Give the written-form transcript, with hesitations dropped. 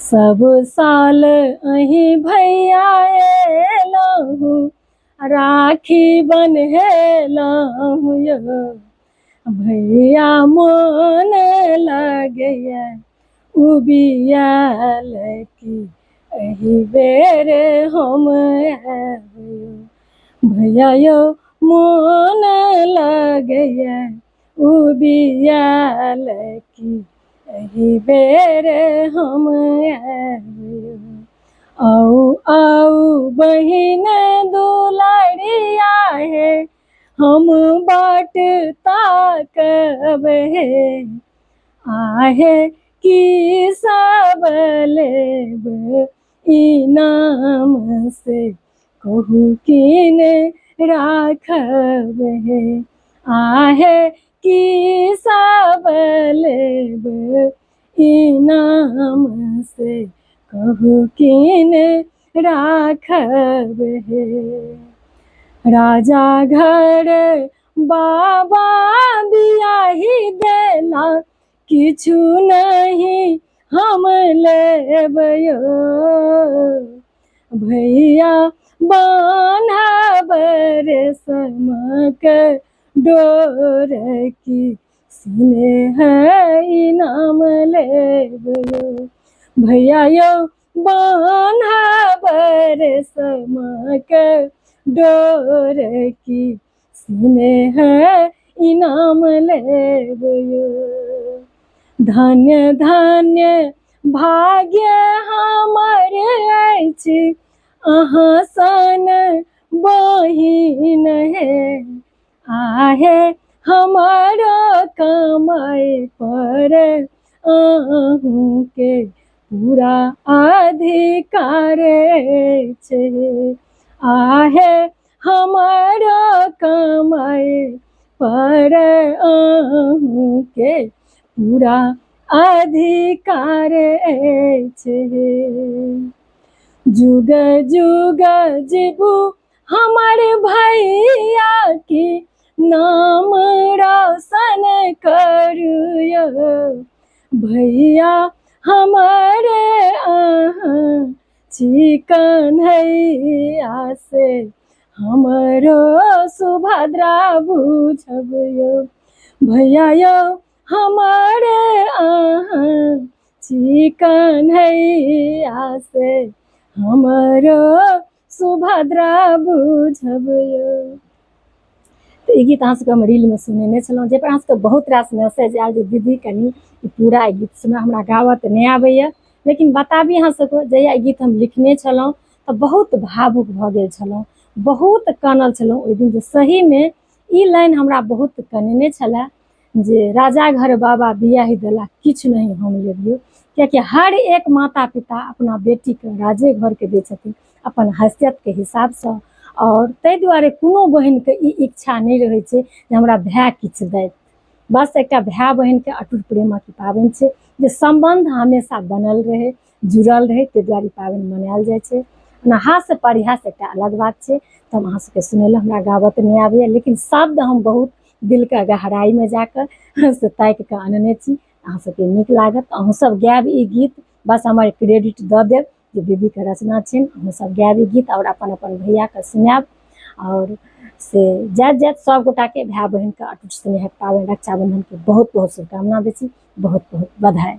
सब साल अहीं भैया एलहुँ, राखी बन्हेलहुँ यौ। भैया मोन लगैया उबियाल की एहि बेर हम आयब यौ। भैया यौ मोन लगैया उबियाल की एहि बेर हम आयब यौ। आउ आउ बहिन दुलारिया हे, हम बाट ताकब हे। आहे की सब लेब इनाम से, कहू किन राखब हे। आहे की सब लेब इनाम से, कहू किन राखब हे। राजा घर बाबा बियाही देला, किछु नहीं हम लेब यौ। भैया बान्हब रेशमक डोर की स्नेह इनाम लेब यौ। भैया यौ बान्हब रेशमक डोर की स्नेह इनाम लेब यौ। धन्य धन्य भाग्य हमर अछि, अहाँ सन बहिन हे। आहे हमरो कमाइ पर अहूँके पूरा अधिकार अछि। आहे हमरो कमाइ पर अहूँके पूरा अधिकार अछि। जुग जुग जीबू हमर भैया की नाम रोशन करू यौ। भैया हमर अहाँ छी कन्हैया से, हमरो सुभद्रा बुझब यौ। भैया यौ हमर अहाँ छी कन्हैया से, हमरो सुभद्रा बुझब यौ। तऽ ई गीत अहाँ सबके हम रीलमे सुनेने छलहुँ, जाहिपर अहाँ सबके बहुत रास मैसेज आयल जे दीदी कनि ई पूरा ई गीत सुना, हमरा गाबऽ तऽ नहि आबैए, लेकिन बताबी अहाँ सबके जहिया ई गीत हम लिखने छलहुँ तऽ बहुत भावुक भऽ गेल छलहुँ, बहुत कानल छलहुँ ओहि दिन, जे सहीमे ई लाइन हमरा बहुत कनेने छलए जे राजा घर बाबा बियाहि देला किछु नहि हम लेबियौ। कियाकि हर एक माता पिता अपना बेटीके राजे घरके दै छथिन अपन हैसियतके हिसाबसँ, आओर ताहि दुआरे कोनो बहिनके ई इच्छा नहि रहै छै जे हमरा भाय किछु दैत। बस एकटा भाय बहिनके अटूट प्रेमक पाबनि छै जे सम्बन्ध हमेशा बनल रहै, जुड़ल रहै, ताहि दुआरे ई पाबनि मनायल जाइ छै। ओना हास्य परिहास एकटा अलग बात छै। तऽ हम अहाँ सबके सुनेलहुँ, हमरा गाबऽ तऽ नहि आबैए, लेकिन शब्द हम बहुत दिलके गहराइमे जाकऽ से ताकि कऽ अनने छी। अहाँ सबके नीक लागत, अहूँ सब गायब ई गीत, बस हमर क्रेडिट दऽ देब जे दीदीके रचना छनि। अहूँ सब गायब ई गीत आओर अपन अपन भैयाके सुनायब। आओर से जाइत जाइत सब गोटाके भाय बहिनके अटूट स्नेहक पाबनि रक्षाबंधनके बहुत बहुत शुभकामना दै छी, बहुत बहुत बधाई।